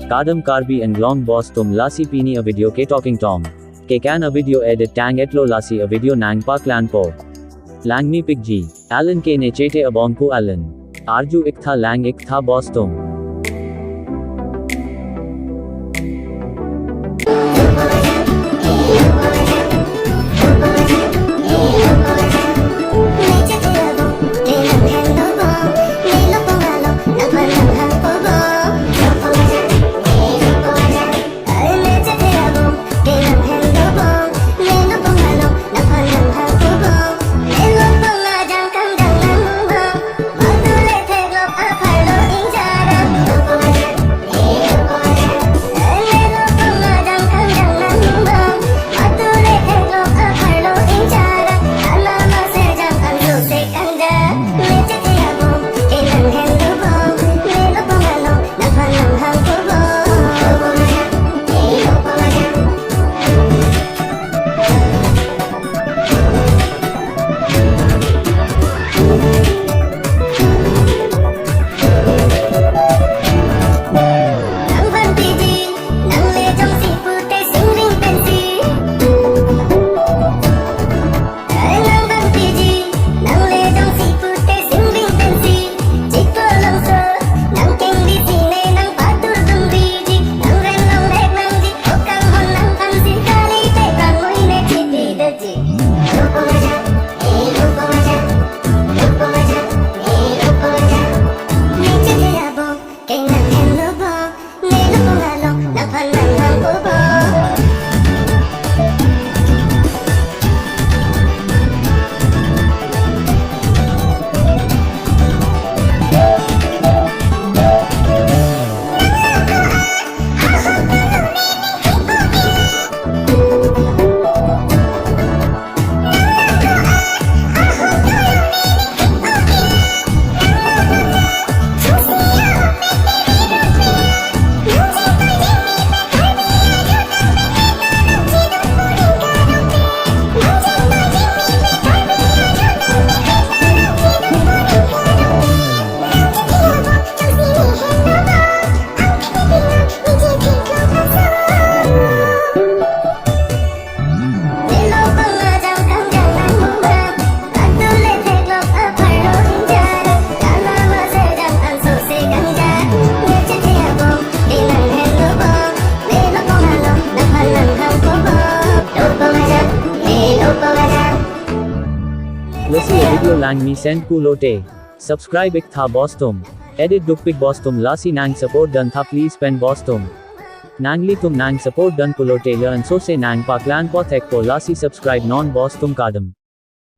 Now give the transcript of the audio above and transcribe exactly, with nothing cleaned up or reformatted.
Kardom Karbi Anglong bostum, lasi pini a-video ketok ingtong. Kekan a-video edit tang-etlo, lasi a-video nangpaklanpo. Langmepikji. Alan ke ne chete abong pu alan. Arju iktha, lang iktha bostum. Lasi video langmesen pulote subscribe iktha bostum. Edit dukpik bostum, lasi nang support duntha please pen bostum. Nanglitum nang support dun pulote la ansose nangpaklanpo thekpo, lasi subscribe non bostum, kardom.